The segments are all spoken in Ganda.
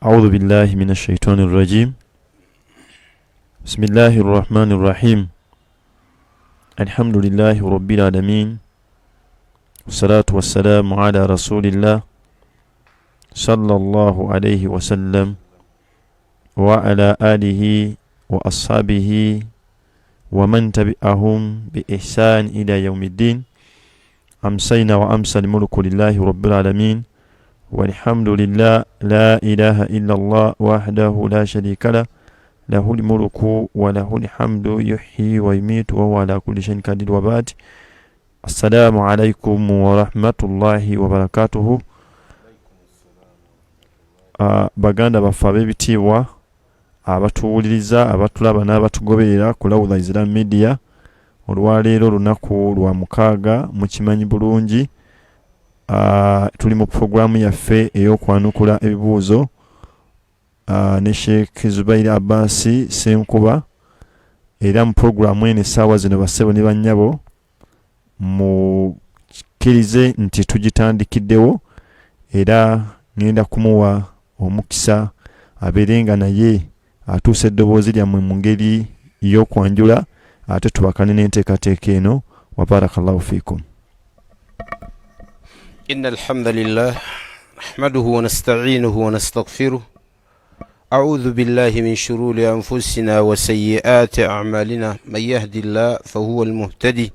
Audhu billahi min ashaitani rrajim. Bismillahi rrahmani rrahim. Alhamdulillahi rabbil alamin, wassalatu wassalamu ala rasulillah sallallahu alayhi wasallam wa ala alihi wa ashabihi wa man tabi'ahum bi ihsan ila yaumiddin. Amsayna wa amsa almulku lillahi rabbil alamin, walhamdulillah, la ilaha illa Allah wahdahu la sharika lah, lahu lmulku wa lahu lhamdu yuhyi wa yumitu wa huwa ala kulli shay'in qadir. Wa ba'd, assalamu alaikum warahmatullahi wabarakatuhu. Baganda baffe ab'ebitiibwa abatuwuliriza, abatulaba n'abatugoberera ku Lawudha Islam Media, olwaleero olunaku lwa mukaaga, mukimanyi bulungi, tuli mu puroguramu yaffe ey'okwanukula ebibuuzo ne Sheikh Zubairi Abbasi Ssenkuba. Era mu puroguramu eno essaawa zino, bassebo ne bannyabo, mukkirize nti tugitandikiddewo, era ŋŋenda kumuwa omukisa abeere nga naye atuusa eddoboozi lyammwe mu ngeri y'okwanjula, ate tubakane n'enteekateeka eno. Wa barakallahu fiikum. إن الحمد لله نحمده ونستعينه ونستغفره، أعوذ بالله من شرور أنفسنا وسيئات أعمالنا، من يهد الله فهو المهتدي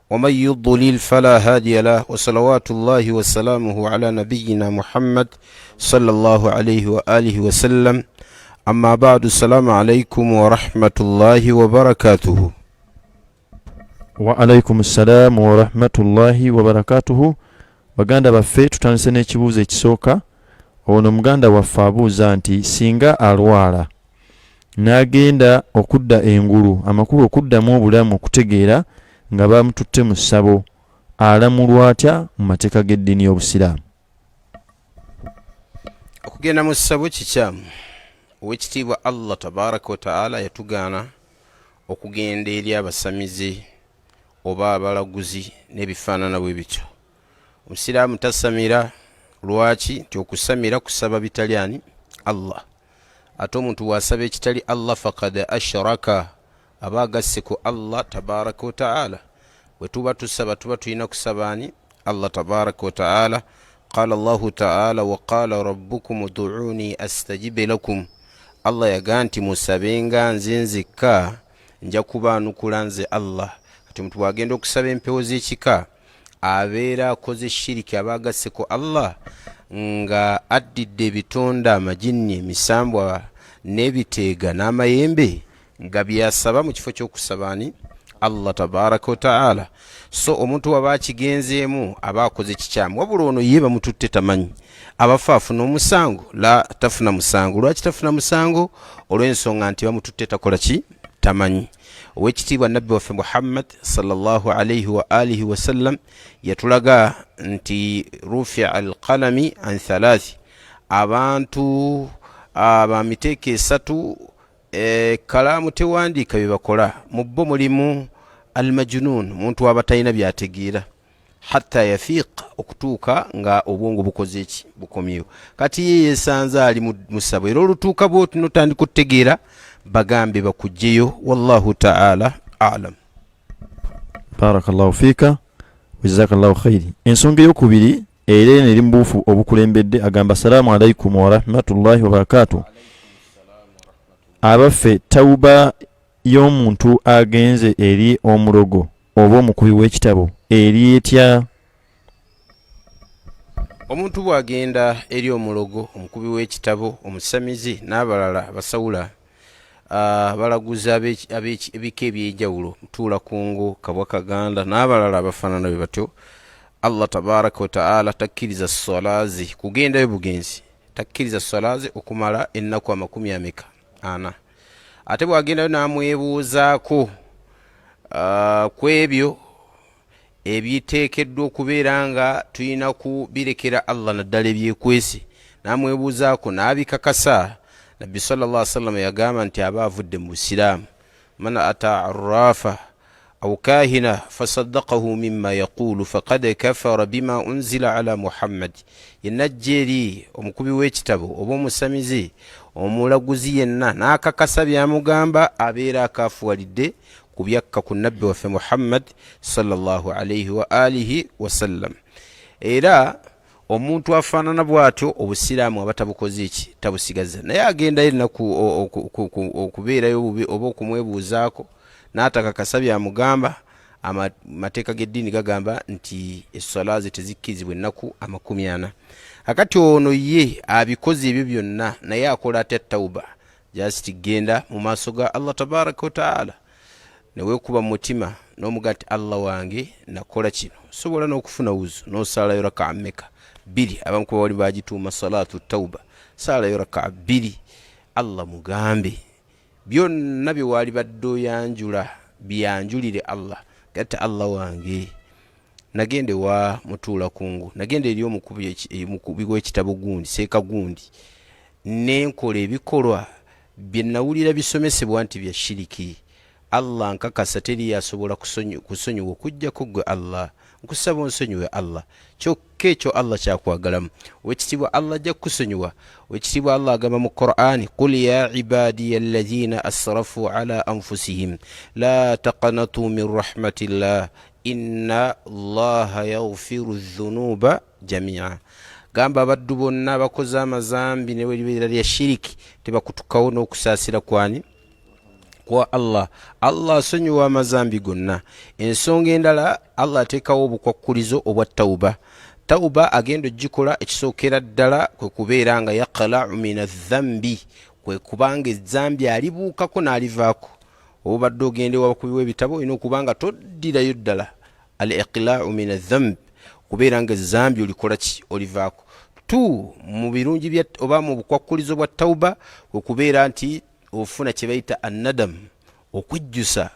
ومن يضلل فلا هادي له، وصلوات الله وسلامه على نبينا محمد صلى الله عليه وآله وسلم. أما بعد، السلام عليكم ورحمة الله وبركاته. Wa alaikum ssalamu warahmatullahi wabarakatuhu. Baganda baffe, tutandise n'ekibuuzo ekisooka. Ono muganda waffe abuuza nti singa alwala n'agenda okudda engulu, amakulu okuddamu obulamu, okutegeera nga bamututte mu ssabo, alamulwa atya mu mateeka g'eddiini y'Obusiraamu? Okugenda mu ssabo kikyamu. Owekitiibwa Allah tabaraka wataala yatugaana okugenda eri abasamize oba abalaguzi n'ebifaanana bwe bityo. Omusiraamu tasamira. Lwaki? Nti okusamira kusaba bitali ani? Allah. Ate omuntu bw'asaba ekitali Allah, fakad ashraka, aba agasse ku Allah tabaraka wataala. Bwe tuba tusaba, tuba tulina kusaba ani? Allah tabaraka wataala. Qala Allahu taala: waqala rabbukum uduuni astajibe lakum. Allah yagaa nti musabenga nze nzekka, nja kubaanukula nze Allah. Kati omuntu bw'agenda okusaba empewo z'ekika, abeera akoze shiriki, aba agasse ku Allah nga addidde ebitonda, amajinni, emisambwa n'ebiteega n'amayembe nga byasaba mu kifo ky'okusaba ani? Allah tabaraka wataala. So omuntu waba akigenzeemu, aba akoze kikyamu. Wabula ono ye bamututte tamanyi, abafa afuna omusango? La, tafuna musango. Lwaki tafuna musango? Olw'ensonga nti bamututte takola ki? Tamanyi. Owekitiibwa Nabbi waffe Muhammad sallallahu alaihi wa alihi wasallam yatulaga nti rufia alqalami an thalathi, abantu bamiteeko esatu kalaamu tewandiika bye bakola. Mu bo mulimu almajunun, muntu aba talina byategeera, hatta yafiiq, okutuuka nga obwongo bukoze eki? Bukomyewo. Kati ye yesanze ali musabo, era olutuuka bwoti notandika okutegeera, bagambe bakugjeyo. Wallahu taala alam. Barakallahu fiika wajazakallahu khairi. Ensonga eyokubiri era eno eri mu buufu obukulembedde, agamba: assalaamu alaikum warahmatullahi wabarakatu. Abaffe, tawuba y'omuntu agenze eri omulogo oba omukubi w'ekitabo eri etya? Omuntu bw'agenda eri omulogo, omukubi w'ekitabo, omusamizi n'abalala abasawula, balaguzi ebika ebyenjawulo, mutuula kungu, kabwa kaganda n'abalala abafaanana bwe batyo, Allah tabaraka wataala takkiriza swala ze kugendayo bugenzi, takkiriza swala ze okumala ennaku amakumi ameka? Ana. Ate bw'agendayo n'amwebuuzaako ku ebyo ebiteekeddwa okubeera nga tulina kubirekera Allah, naddala ebyekwese, n'amwebuuzaako n'abikakasa, Nabbi sallallahu alaihi wasallam yagamba nti aba avudde mu Busiraamu. Man ata arrafa Au kahina fasaddakahu mima yaqulu fakad kafara bima unzila ala Muhammad. Yenna ajja eri omukubi w'ekitabo oba omusamize, omulaguzi yenna, n'akakasa byamugamba, abeera akafuwalidde ku byakka ku nabbi waffe Muhammad sallallahu alaihi wa alihi wasallam. Era omuntu afaanana bw'atyo obusiraamu aba tabukoze eki, tabusigaza, naye agendayo ennaku okubeerayo obubi oba okumwebuuzaako n'atakakasa byamugamba. Amateeka g'eddiini gagamba nti esswala ze tezikkirizibwa ennaku 40. Akati ono ye abikoze ebyo byonna, naye akola atya tawuba? Just genda mu maaso ga Allah tabaraka wataala neweekuba mu mutima n'omuga nti Allah wange, nakola kino. Osobola n'okufuna wuzu n'osaalayo rakaa mmeka? Bbiri. Abamu kuba wali bagituuma salatu tauba. Saalayo rakaa bbiri, Allah mugambe byonna bye waali badde oyanjula, byanjulire Allah. Gatta Allah wange, nagenda ewa mutuula kungu, nagenda eri omukubi w'ekitabo gundi, seeka gundi, nenkola ebikolwa bye nawulira bisomesebwa nti bya shiriki. Allah, nkakasa teri asobola kusonyiwa okuggyako gwe. Allah, nkusaba onsonyiwe. Allah, kyokka ekyo Allah kyakwagalamu. Owekitiibwa Allah ajja kukusonyiwa. Owekitiibwa Allah agamba mu Qur'ani, qul ya ibadiya alladhina asrafu ala anfusihim la taqanatu min rahmatillah inna allaha yaghfiru dhunuba jamia. Gamba abaddu bonna abakoze amazambi neweribeera lya shiriki, tebakutukawo n'okusaasira kwani? Kwa Allah. Allah asonyiwa amazambi gonna. Ensonga endala, Allah ateekawo obukwakkulizo obwa tauba. Tauba agenda ogikola, ekisookera ddala kwe kubeera nga yaqlau min adhambi, kwe kubanga ezambi alibuukako n'alivaako. Oba obadde ogenda ewabakubi w'ebitabo, olina okuba nga toddirayo ddala. Al iqlau min adhamb, okubeera nga ezambi olikola ki? Olivaako. Tu mu birungi bya oba mu bukwakkulizo bwa tauba kwe kubeera nti ofuna kye bayita annadam, okwejjusa.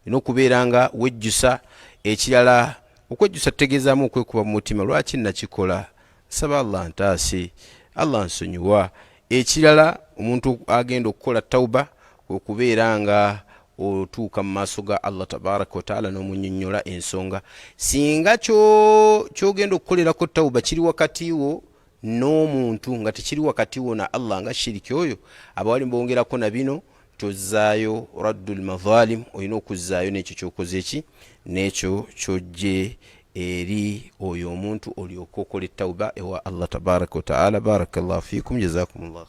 Olina okubeera nga wejjusa. Ekirala, okwejjusa tutegeezaamu okwekuba mu mutima, lwaki nakikola? Nsaba Allah ntaase, Allah nsonyiwa. Ekirala, omuntu agenda okukola tauba okubeera nga otuuka mu maaso ga Allah tabaraka wataala n'omunyonnyola ensonga. Singa kyogenda okukolerako tauba kiri wakati wo n'omuntu, nga tekiri wakati wo na Allah nga shiriki, oyo abawali mbongerako na bino, tozzaayo raddu lmadhalim, olina okuzzaayo n'ekyo kyokoze eki n'ekyo kyojje eri oyo omuntu, olyoke okola etauba ewa Allah tabaraka wataala. Barakallahu fikum, jazakumullah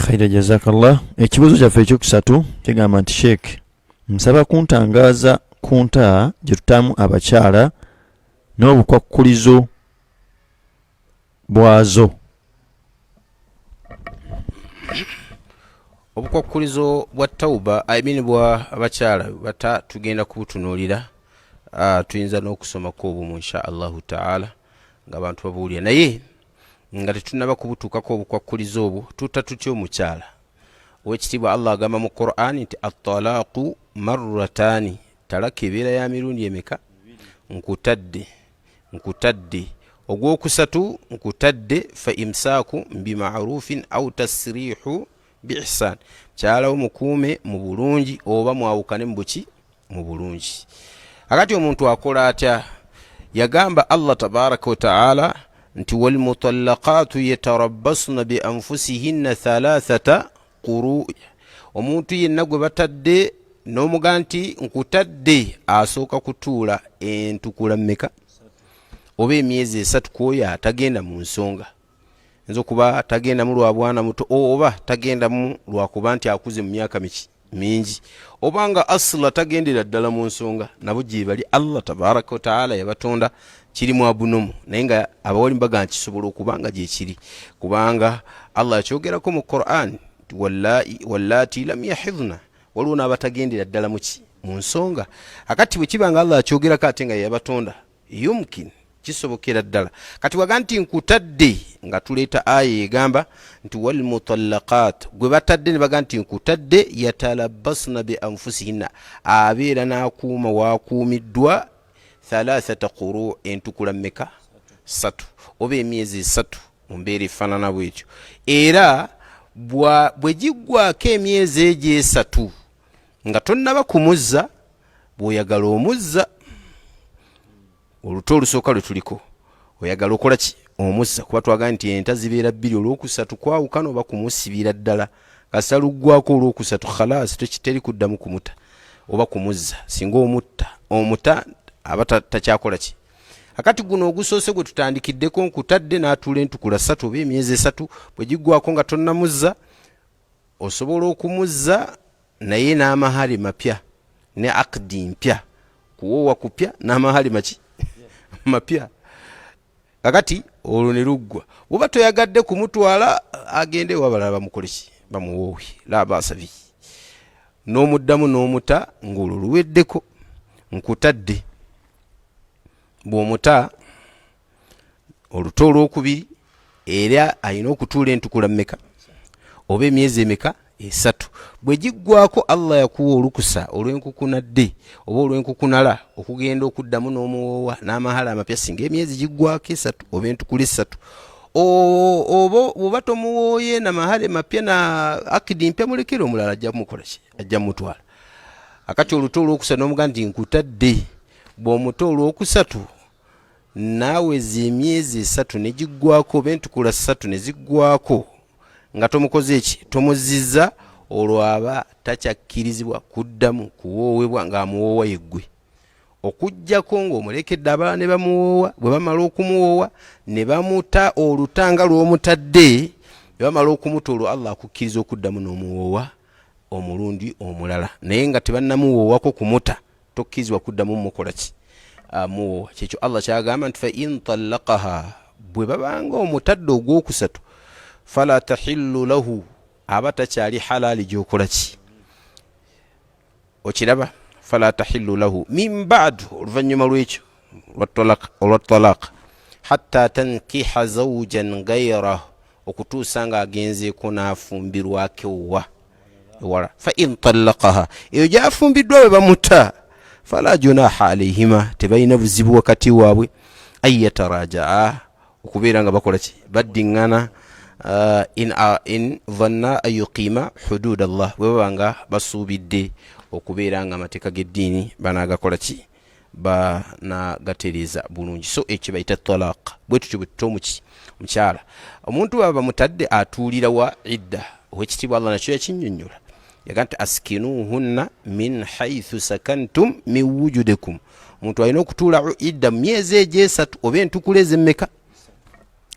khaira. Jazakallah. Ekibuuzo kyaffe ekyokusatu kigamba nti, sheek, nsaba kuntangaaza ku nta gye tutaamu abakyala n'obukwakkulizo bwazo. Obukwakkulizo bwa tauba, I mean bwa abakyala bata, tugenda kubutunuulira. Tuyinza n'okusomako obumu insha Allahu taala ng'abantu babuwulira, naye nga tetunaba kubutuukako obukwakkulizo obwo, tuta tutya omukyala? Owekitiibwa Allah agamba mu Qur'ani nti atalaaqu marrataani, talaka ebeera ya mirundi emeka? Nkutadde, nkutadde, ogwokusatu nkutadde, fa imsaaku bimarufin au tasrihu biihsan. Mukyalawo mukuume mu bulungi oba mwawukane mu buki? Mu bulungi. Akati omuntu akola atya? Yagamba Allah tabaraka wataala nti walmutallaqatu yetarabbasna bi anfusihinna thalathata quru. Omuntu yenna gwe batadde n'omuga nti nkutadde, asooka kutuula entukula mmeka? Oba emyezi 3 kwoyo atagenda mu nsonga. Nza okuba tagendamu lwa bwana muto, oba tagendamu lwakuba nti akuze mu myaka miki mingi, oba nga asula tagendera ddala mu nsonga, nabo gyebali. Allah tabaraka wataala yabatonda kirimu abunomu, naye nga abawali mbaga nkisobola okuba nga gyekiri, kubanga Allah yakyogerako mu Quran nti wallati lam yahidna, waliwo n'abatagendera ddala muki? Mu nsonga. Akati bwe kiba nga Allah akyogerako ate nga yeyabatonda, yumkin kisobokera ddala. Kati waga nti nkutadde, nga tuleeta aya egamba nti walmutallaqat, gwe batadde ne baga nti nkutadde, yatalabbasna bi anfusihinna, abeera n'akuuma wakuumiddwa thalathata quru, entukula mmeka? Satu, oba emyezi 3 mu mbeera efaanana bwetyo. Era bwe giggwako emyezi egyo 3. Nga tonnaba kumuzza, bw'oyagala omuzza oluta olusooka lwe tuliko, oyagala okola ki? Omuzza, kuba twagala nti enta zibeera bbiri, olwokusatu kwawukana oba kumusibira ddala. Kasita luggwako olwokusatu, khalasi, teri kuddamu kumuta oba kumuzza. Singa omutta, omuta aba takyakola ki. Akati guno ogusoose gwe tutandikiddeko, nkutadde n'atuula entukula ssatu oba emyezi esatu, bwe giggwako nga tonnamuzza, osobola okumuzza naye n'amahale mapya ne akdi mpya, kuwoowa kupya n'amahale maki mapya. Kakati olwo ne luggwa. Bwoba toyagadde kumutwala, agende ewabalala bamukole ki, bamuwoowe, la baasa bihi. N'omuddamu n'omuta ng'olwo luweddeko, nkutadde. Bw'omuta oluta olwokubiri, era alina okutuula entukula mmeka oba emyezi emeka? Esatu. Bwe giggwako, Allah yakuwa olukusa olw'enkukunadde oba olw'enkukunala okugenda okuddamu n'omuwoowa n'amahala amapya, singa emyezi giggwako esatu oba entukula esatu. Oba bw'oba tomuwooye na mahale mapya na akidi mpya, mulekere omulala ajja mukola ki, ajja mutwala. Akati oluta olwokusatu n'omuga nti nkutadde. Bw'omuta olwokusatu naaweza emyezi esatu ne giggwako oba entukula ssatu ne ziggwako nga tomukoze eki, tomuzizza, olwo aba takyakkirizibwa kuddamu kuwoowebwa ng'amuwoowa yeggwe, okuggyako ng'omulekedde abalala ne bamuwoowa. Bwe bamala okumuwoowa ne bamuta oluta nga lw'omutadde, ne bamala okumuta, olwo Allah akukkiriza okuddamu n'omuwoowa omulundi omulala. Naye nga tebannamuwoowako kumuta, tokkirizibwa kuddamu mukola ki, muwoowa. Kyekyo Allah kyagamba nti fa in talaqaha, bwe babanga omutadde ogwokusatu, fala tahillu lahu, aba takyali halaali gyokola ki. Okiraba? Fala tahillu lahu min badu, oluvannyuma lwekyo olwa talaq, hatta tankiha zawujan gairah, okutuusa ng'agenzeeko n'afumbirwako ewa ewala. Fa in talaqaha, eyo gyafumbiddwa bwe bamuta, fala junaha alaihima, tebalina buzibu wakati waabwe, an yatarajaa, okubeera nga bakola ki, baddiŋŋana, in dhanna an yuqiima hudud Allah, bwe baba nga basuubidde okubeera nga amateeka g'eddiini banagakola ki, banagatereeza bulungi. So ekyo bayita talaq. Bwe tutyo bwe tuta omuki omukyala. Omuntu baba bamutadde atuulira wa idda. Owekitiibwa Allah nakyo yakinnyonnyola, yaga nti askinuhunna min haithu sakantum min wujudikum. Omuntu alina okutuula idda mu myezi egyo esatu oba entukula ezemmeka.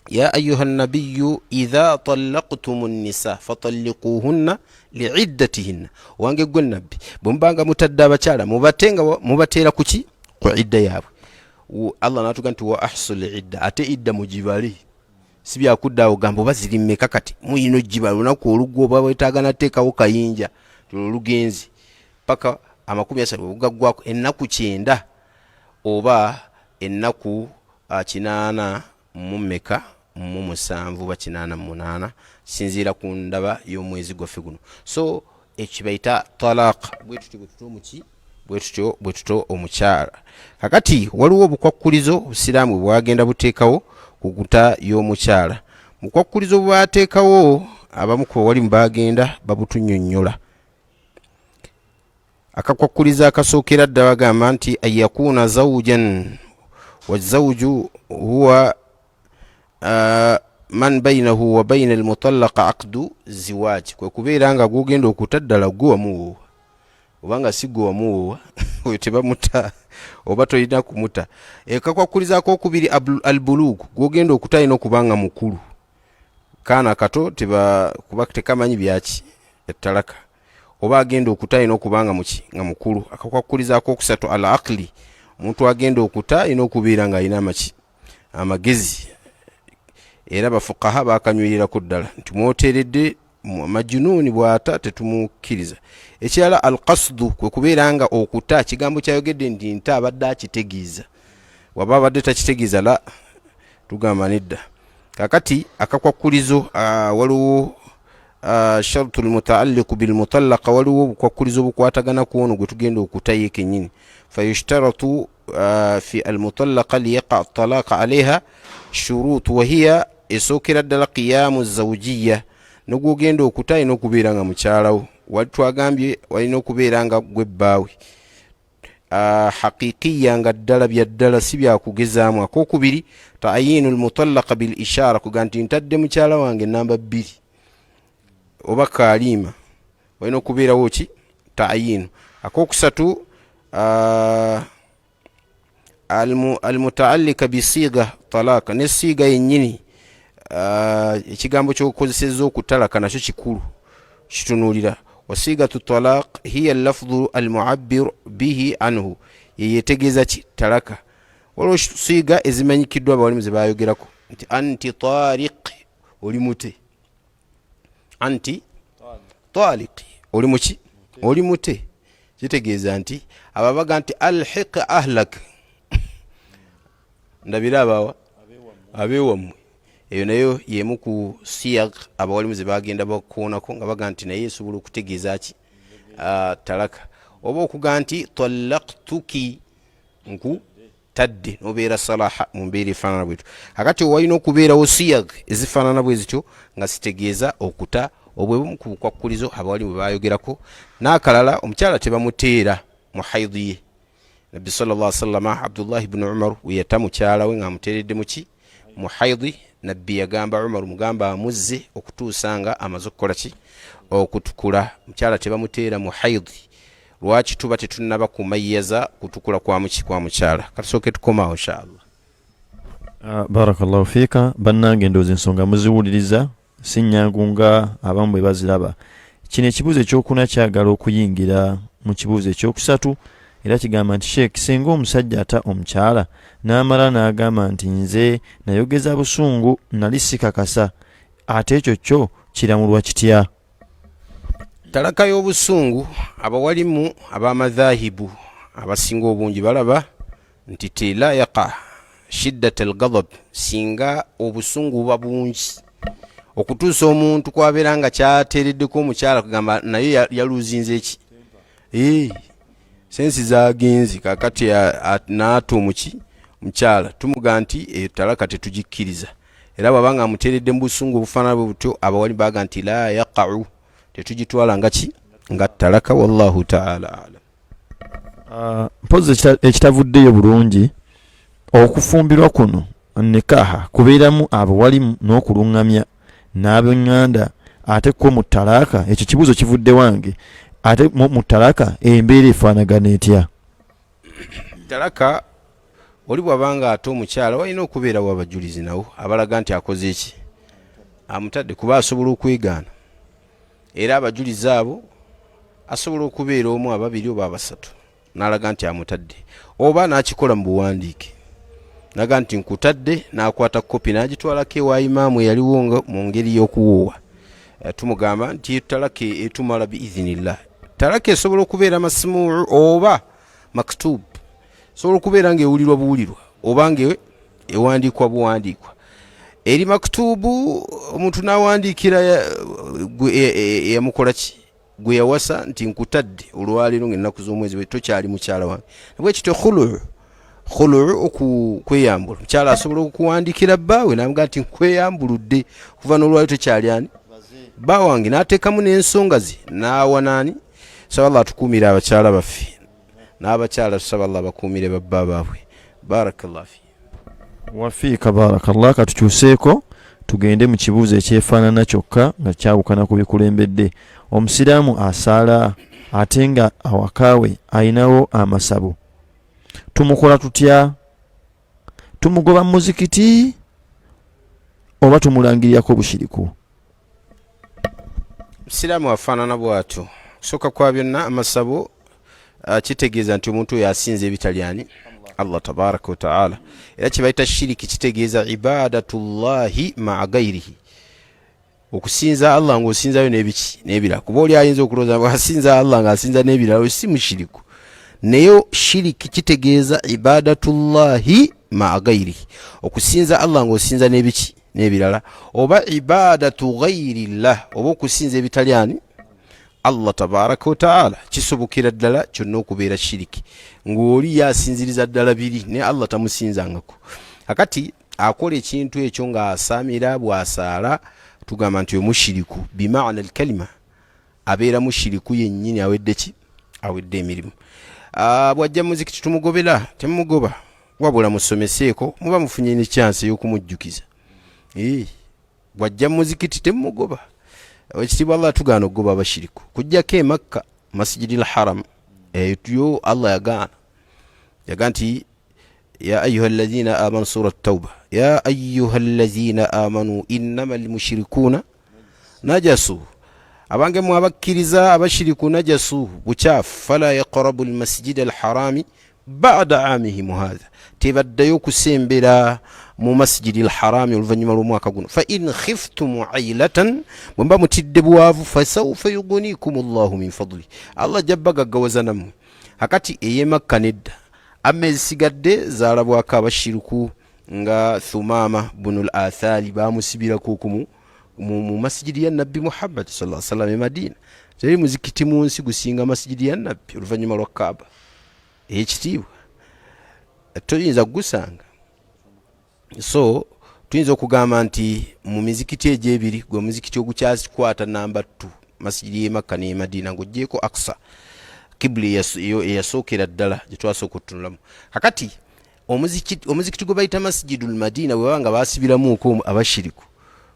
Ya ayuha nabiyu idha talaktum nisa fatalikuhunna liiddatihinna. Owange gwe nabbi, bwe mubanga mutadde abakyala, mubate nga mubateera kuki, ku idda yaabwe. Allah natuga nti wa ahsul idda, ate idda mugibale, si byakudda awo gamba oba ziri mmeka. Kati muyina ogibala olunaku olugwa, oba wetaaga nateekawo kayinja olugenzi paka 30 bwebugaggwako, ennaku 90 oba ennaku 87 oba 88, kisinziira ku ndaba y'omwezi gwaffe guno. So ekyo bayita talaq. Bwe tutyo bwe tuta omuki, bwe tutyo bwe tuta omukyala. Kakati waliwo obukwakkulizo obusiraamu bwe bwagenda buteekawo ku kuta y'omukyala. Bukwakkulizo bwe bateekawo, abamu ku bawalimu bagenda babutunnyonnyola. Akakwakkulizo akasookera ddala bagamba nti an yakuuna zawujan, wazawuju huwa man bainahu wa baina almutallaka aqdu ziwaji, kwe kubeera nga gwogenda okuta ddala gwe wamuwoowa, obanga si gwe wamuwoowa oyo tebamuta oba tolina kumuta. Akakwakkulizo akokubiri albulugu, gwogenda okuta alina okuba nga mukulu. Kaana kato kuba tekamanyi byaki ettalaka, oba agenda okuta alina okuba nga muki, nga mukulu. Akakwakkulizo akokusatu al aqli, omuntu agenda okuta alina okubeera nga alina amaki, amagezi. Era bafukaha bakanywirirako ddala nti mwoteredde majunuuni bw'ata tetumukkiriza. Ekirala al qasdu, kwe kubeera nga okuta kigambo kyayogedde nti nta abadde akitegeeza, waba abadde takitegeeza la tugamba nedda. Kakati akakwakkulizo, waliwo shartu lmutaalliqu bilmutallaka, waliwo obukwakkulizo obukwatagana ku ono gwe tugenda okuta ye kennyini. Fayushtaratu fi almutallaka liyaqa talaka alaiha shurut, wahiya, esookera ddala qiyamu zawujiya, nogwogenda okuta alina okubeera nga mukyalawo. Wali twagambye walina okubeera nga gwe bbaawe, haqiqiya, nga ddala bya ddala, si byakugezaamu. Akokubiri, taayinu lmutallaka bil ishara, kuga nti ntadde mukyala wange namba 2 oba kaliima, walina okubeerawo ki? Taayinu. Akokusatu, almutaallika bisiiga talaka, ne siiga yennyini, ekigambo kyokukozeseza okutalaka nakyo kikulu kitunuulira. Wasiigatu talaq hiya lafdhu almuabir bihi anhu, yeyetegeeza ki? Talaka. Waliwo siiga ezimanyikiddwa abawalimu zebayogerako nti anti tariq, oli mute, anti taliqi, oli muki? Oli mute. Kitegeeza nti ababaga nti alhiq ahlak, ndabira abawa abewammwe. Eyo nayo yemu ku siyag abawalimu ze bagenda bakoonako nga baga nti naye esobola okutegeeza ki? Talaka. Oba okuga nti talaktuki, nku tadde, nobeera salaha mu mbeera efaanana bwetyo. Akati walina okubeerawo siyag ezifaanana bwe zityo nga zitegeeza okuta. Obwe bumu ku bukwakkulizo abawali bwe bayogerako. N'akalala, omukyala tebamuteera mu haidi ye. Nabbi salla sallama, Abdullahi bnu Umar we yata mukyala we ng'amuteeredde muki? Mu haidi. Nabbi yagamba Umar, mugamba amuzze okutuusa nga amaze okukola ki? Okutukula. Mukyala tebamuteera mu haidi. Lwaki? Tuba tetunnaba kumayyaza kutukula kwa muki? Kwa mukyala. Katusooke tukomaawo inshallah. Barakallahu fiika. Bannange, ndowooza ensonga muziwuliriza, si nnyangu nga abamu bwe baziraba. Kino ekibuuzo ekyokuna kyagala okuyingira mu kibuuzo ekyokusatu, era kigamba nti, Sheek, singa omusajja ata omukyala n'amala n'agamba nti nze nayogeza busungu, nali sikakasa, ate ekyo kyo kiramulwa kitya? Talaka y'obusungu, abawalimu abamadhahibu abasinga obungi balaba nti ti la yaqa shiddat algadab, singa obusungu buba bungi okutuusa omuntu kwabeera nga kyateereddeko omukyala, kugamba naye yaluzinze ki? Sensi zagenze. Kakati naata omuki mukyala, tumuga nti eyo talaka tetugikkiriza. Era bwaba nga amuteeredde mu busungu obufaanana bwe butyo, abawali baga nti la yaqau, tetugitwala nga ki? Nga talaka. Wallahu taala alam. Mpozi ekitavuddeyo bulungi, okufumbirwa kuno nikaha kubeeramu abawalimu n'okuluŋŋamya n'ab'eŋŋanda, ate ko mu talaaka, ekyo kibuuzo kivudde wange, ate mu talaka embeera efaanagana etya? Talaka, oli bw'abanga ate omukyala, walina okubeerawo abajulizi nawo abalaga nti akoze eki? Amutadde, kuba asobola okwegaana. Era abajulizi abo asobola okubeera omu, ababiri oba abasatu, n'alaga nti amutadde, oba n'akikola mu buwandiike naga nti nkutadde, n'akwata kopi n'agitwalako ewa imaamu eyaliwo nga mu ngeri y'okuwoowa. Tumugamba nti talaka etumala biidhinillah. Talaka esobola okubeera masimuu oba maktub, esobola okubeera ng'ewulirwa buwulirwa oba nga ewandiikwa buwandiikwa. Eri maktubu, omuntu n'awandiikira eyamukola ki? Gwe yawasa nti nkutadde olwaleero ngaennaku z'omwezi bwe, tokyali mukyala wange. Bwekityo khuluu, khuluu okweyambula, omukyala asobola okuwandikira bbaawe namuga nti nkweyambuludde, okuva n'olwaliro tokyali ani? Bba wange, n'ateekamu n'ensonga ze n'awa naani. Saba Allah atukuumire abakyala baffe, n'abakyala tusaba Allah bakuumire babba baabwe. Barakallah fi Wafiika barakallah. Katukyuseeko tugende mu kibuuzo ekyefaanana kyokka nga kyawukana ku bikulembedde. Omusiraamu asaala ate nga awakaawe ayinawo amasabo, tumukola tutya? Tumugoba mu muzikiti oba tumulangirirako obushiriku? Musiraamu afaanana bw'atyo, okusooka kwa byonna amasabo, kitegeeza nti omuntu oyo asinza ebitali ani? Allah tabaraka wataala. Era kyebayita shiriki kitegeeza ibadatullahi maa gairihi, okusinza Allah ng'osinzayo n'ebiki? N'ebirala. Kuba oli ayinza okulowooza asinza Allah ng'asinza n'ebirala, oyo si mushiriku. Naye shiriki kitegeeza ibadatullahi maa gairihi, okusinza Allah ng'osinza n'ebiki? N'ebirala, oba ibadatu gairillah, oba okusinza ebitali ani? Allah tabaraka wataala. Kisobokera ddala kyonna okubeera shiriki ng'oli ye asinziriza ddala biri, naye Allah tamusinzangako. Akati akola ekintu ekyo ng'asamira bw'asaala, tugamba nti omushiriku bimaana alkalima. Abeera mushiriku yennyini, awedde ki? Awedde emirimu. Bw'ajja muzikiti tumugobera? Temumugoba, wabula musomeseeko, muba mufunye ne chance ey'okumujjukiza. Bw'ajja muzikiti temumugoba. Ekitiibwa Allah tugaana okugoba abashiriku, kujjako e Makka, Masjidil Haram, eyo yo Allah yagaana, yaga nti ya ayuha alladhina amanu, sura Tauba, ya ayuha alladhina amanu innama almushrikuna najasu, abange mwe abakkiriza, abashiriku najasu, bukyafu, fala yaqrabu almasjida alharami bada amihim hatha, tebaddayo okusembera mu masjidi alharami oluvannyuma lw'omwaka guno. Fa in khiftum ailatan, bwe mba mutidde bwavu, fasaufa yugunikum llahu min fadli, Allah ajja bagaggawaza nammwe. Akati ey'emakka nedda, amma ezisigadde zaalabwako abashiruku nga Thumama bunu l athali, bamusibirako okumu mu masijidi ya Nabbi Muhammad sa salam e Madina. Teri muzikiti mu nsi gusinga masijidi ya Nabbi oluvannyuma lwa Kaaba eyekitiibwa, toyinza kugusanga. So tuyinza okugamba nti mu mizikiti egyo ebiri, gwe muzikiti ogukyakwata namba 2, masijidi y'e Makka n'e Madina, ng'ogyeko Aksa, kibula eyasookera ddala gye twasooka okutunulamu. Kakati omuzikiti gwe bayita Masijidul Madina, bwe baba nga basibiramuuko abashiriku,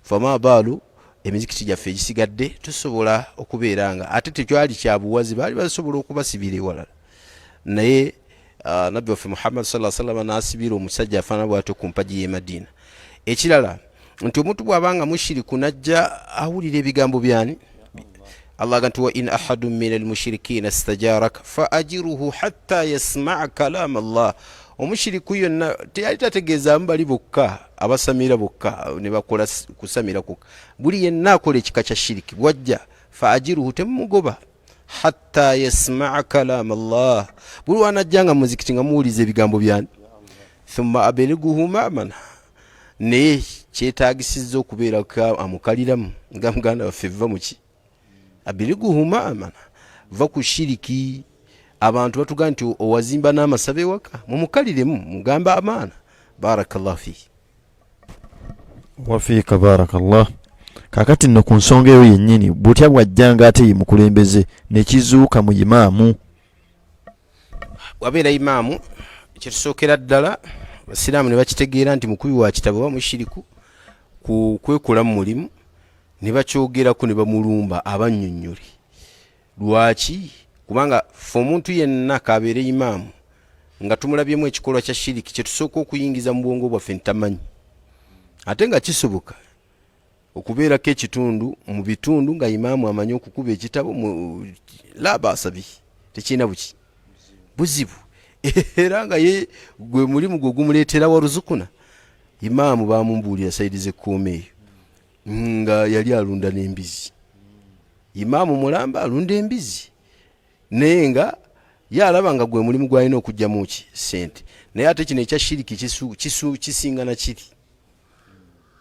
fama baalu emizikiti gyaffe egisigadde? Tusobola okubeera nga ate tekyali kyabuwazi, baali basobola okubasibira ewalala, naye Nabbi waffe Muhammad sa salama n'asibira omusajja afaanana bwatyo ku mpagi y'e Madina. Ekirala nti omuntu bw'aba nga mushiriku najja awulira ebigambo byani Allah, aga nti wa in ahadun min almushirikina stajaraka fa ajiruhu hatta yasmaa kalama Allah. Omushiriku yonna teyali tategeezaamu bali bokka abasamira bokka ne bakola kusamira kwokka, buli yenna akola ekika kya shiriki bwajja, fa ajiruhu, temumugoba, hatta yasmaa kalama Allah, buli wanajja nga muzikiti nga muwuliza ebigambo byani, thumma abeliguhu mamana. Naye kyetagisizza okubeerako amukaliramu nga muganda waffe, va muki, abeliguhu mamana, va ku shiriki. Abantu batugaa nti owazimba n'amasaba ewaka, mumukaliremu, mugambe amaana. Barakallahu fiki. Wafiika barakallah. Kakati nno ku nsonga eyo yennyini, butya bwajjanga ate ye mukulembeze nekizuuka mu imaamu? Wabeera imaamu, kyetusookera ddala basiraamu ne bakitegeera nti mukubi wa kitabo oba mushiriku ku kwekolamu mulimu, ne bakyogerako ne bamulumba, abannyonnyole lwaki. Kubanga ffe omuntu yenna kabeere imaamu nga tumulabyemu ekikolwa kya shiriki, kyetusooka okuyingiza mu bwongo bwaffe ntamanyi, ate nga kisoboka okubeerako ekitundu mu bitundu nga imaamu amanyi okukuba ekitabo, la baasa bihi, tekirina buki buzibu, era nga ye gwe mulimu gwe gumuleetera waruzukuna. Imaamu bamumbuulira sayidi z'ekkuuma eyo nga yali alunda n'embizi, imaamu mulamba alunda embizi, naye nga ye alaba nga gwe mulimu gwalina okugyamu ki sente. Naye ate kino ekya shiriki kisinga na kiri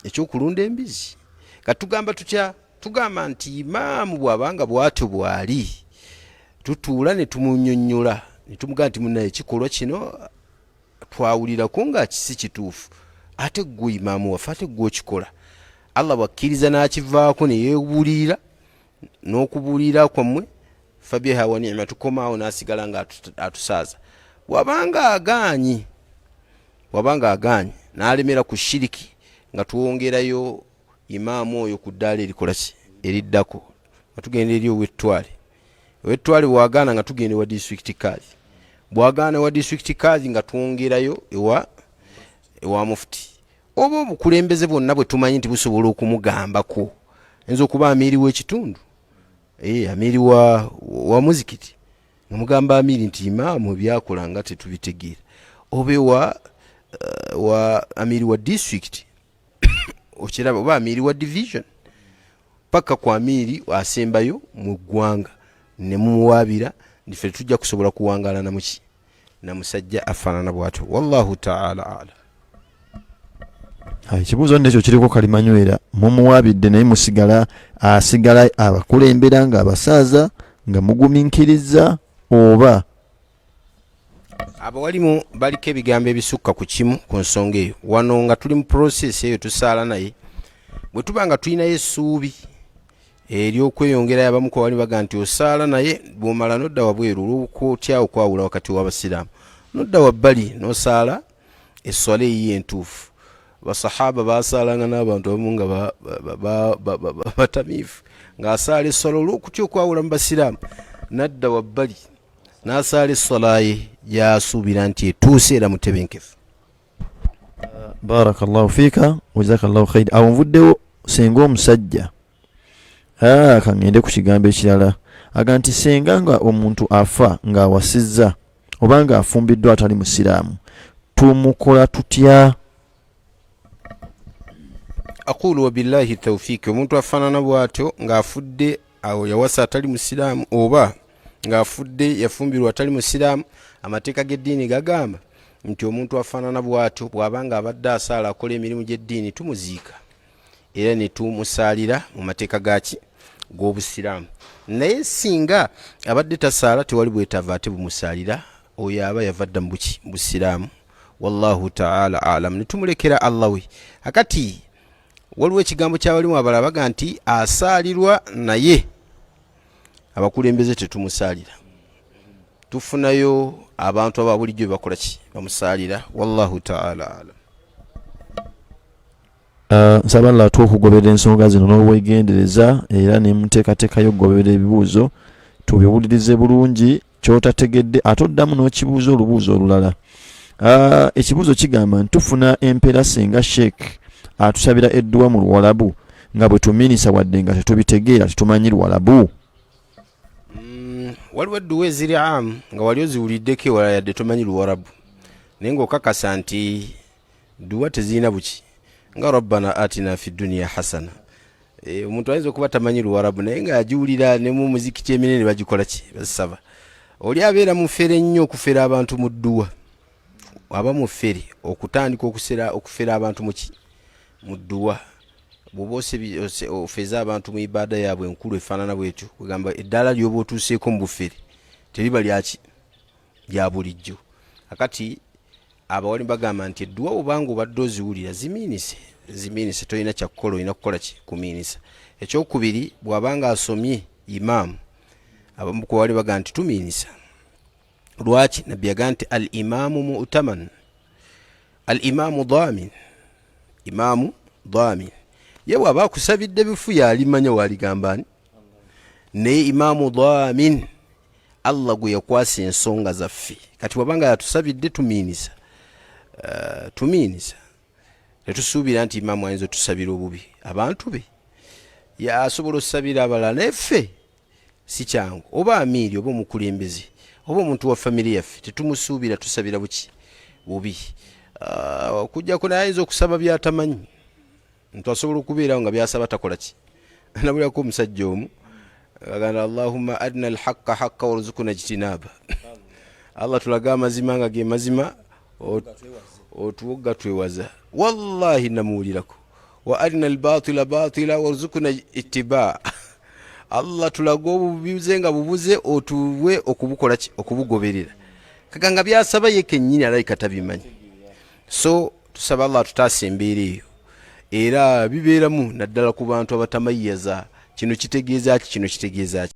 ekyokulunda embizi. Katugamba tutya? Tugamba nti imaamu bw'abanga bwatyo bw'ali, tutuula ne tumunyonnyola ne tumugamba nti munaye, ekikolwa kino twawulirako nga si kituufu, ate gwe imaamu waffe, ate gwe okikola. Allah bwakkiriza n'akivaako ne yeebuulirira n'okubuulirira kwammwe, fabiha wa ni'ma, tukomaawo n'asigala nga atusaaza. Wabanga agaanyi n'alemera ku shiriki, nga twongerayo imaamu oyo ku ddaala erikola ki eriddako, nga tugenda eri ow'ettwale. Ow'ettwale bwagaana, nga tugenda ewa district kadhi. Bwagaana ewa district kadhi, nga twongerayo ewa mufuti oba obukulembeze bwonna bwe tumanyi nti busobola okumugambako. Ayinza okuba amiiri w'ekitundu, amiiri wa muzikiti, nga mugamba amiiri nti imaamu ebyakola nga tetubitegeera, oba ewa wa amiiri wa district, okiraba, oba amiiri wa division, paka ku amiiri asembayo mu ggwanga, ne mumuwaabira nti ffe tujja kusobola kuwangaala namuki na musajja afaanana bwatyo. Wallahu taala alam. Ekibuuzo nno ekyo kiriko kalimanywera. Mumuwaabidde, naye musigala asigala abakulembera nga abasaaza nga mugumiikiriza oba? Abawalimu baliko ebigambo ebisukka ku kimu ku nsonga eyo. Wano nga tuli mu process eyo, tusaala, naye bwe tuba nga tulinayo essuubi Ery'okweyongerayo abamu ku bawali baga nti osaala naye bw'omala n'odda wabweru olw'okutya okwawula wakati w'abasiraamu n'odda wabbali n'osaala esswala eyiyo entuufu. Basahaba basaalanga n'abantu abamu nga batamiivu ng'asaala esswala olw'okutya okwawula mu basiraamu n'adda wabbali n'asaala esswala ye gy'asuubira nti etuuse era mutebenkevu. Barakallahu fiika wajazakallahu khair. Awo nvuddewo senga omusajja kangende ku kigambo ekirala aga nti senga nga omuntu afa ng'awasizza oba ng'afumbiddwa atali musiraamu tumukola tutya? Aqulu wabillahi tawfiiki, omuntu afaanana bw'atyo ng'afudde awo yawasa atali musiraamu oba ng'afudde yafumbirwa atali musiraamu, amateeka g'eddiini gagamba nti omuntu afaanana bw'atyo bw'aba nga abadde asaala akola emirimu gy'eddiini tumuziika era ne tumusaalira mu mateeka gaki g'obusiraamu. Naye singa abadde tasaala tewali bwetaavu ate bumusaalira, oyo aba yava dda mu buki mu busiraamu. Wallahu taala alam, ne tumulekera Allah we. Akati waliwo ekigambo ky'abalimu abalala baga nti asaalirwa naye abakulembeze tetumusaalira, tufunayo abantu aba bulijjo bebakola ki bamusaalira. Wallahu taala alam. Nsaba Allah atuwe okugoberera ensonga zino n'obwegendereza era ne muteekateeka y'okugoberera ebibuuzo tubiwulirize bulungi, ky'otategedde ate oddamu n'okibuuza olubuuzo olulala. Ekibuuzo kigamba nti tufuna empeera singa sheikh atusabira edduwa mu luwalabu nga bwe tuminisa wadde nga tetubitegeera, tetumanyi luwalabu. Waliwo edduwa eziri amu nga wali oziwuliddeko ewala yadde tomanyi luwarabu, naye ng'okakasa nti dduwa tezirina buki, nga rabbana atina fi duniya hasana. Omuntu ayinza okuba tamanyi luwarabu naye ng'agiwulira ne mu muzikiti eminene bagikola ki bazisaba. Oli abeera mufere nnyo okufera abantu mu dduwa, aba mufere okutandika okufera abantu muki mu dduwa. Bw'oba ofeza abantu mu ibaada yaabwe enkulu efaanana bwetyo, kwegamba eddaala ly'oba otuuseeko mu bufere teriba lyaki lya bulijjo. Akati abawali bagamba nti edduwa obanga obadde oziwulira zimiinise, zimiinise, tolina kyakukola, olina kukola ki kumiinisa. Ekyokubiri, bw'abanga asomye imaamu, abamu ku bawali bagamba nti tumiinisa. Lwaki? Nabbi yagamba nti al imaamu mu'taman, al imaamu dhamin, imaamu dhamin. Ye bw'aba akusabidde bifu yalimanya waligamba ani, naye imaamu dhamin, Allah gwe yakwasa ensonga zaffe. Kati bw'abanga yatusabidde tumiinisa, tumiinisa, tetusuubira nti imaamu ayinza otusabira obubi. Abantu be yasobola osabira abalala, naye ffe si kyangu. Oba amiiri oba omukulembeze oba omuntu wa famire yaffe tetumusuubira tusabira buki bubi. Okujjako naye ayinza okusaba byatamanyi, nti asobola okubeerawo nga byasaba takola ki. Nabulako omusajja omu agamba allahumma adina alhaqa haqa waruzukuna ijtinaba, Allah tulage amazima nga ge mazima otuwoga twewaza. Wallahi namuwulirako wa arina albatila batila waruzukuna ittiba, Allah tulage obubuze nga bubuze otuwe okubukola ki okubugoberera. Kaga nga byasaba ye kennyini alabika tabimanyi. So tusaba Allah atutaasa embeera eyo, era bibeeramu naddala ku bantu abatamayiyaza kino kitegeeza ki, kino kitegeeza ki.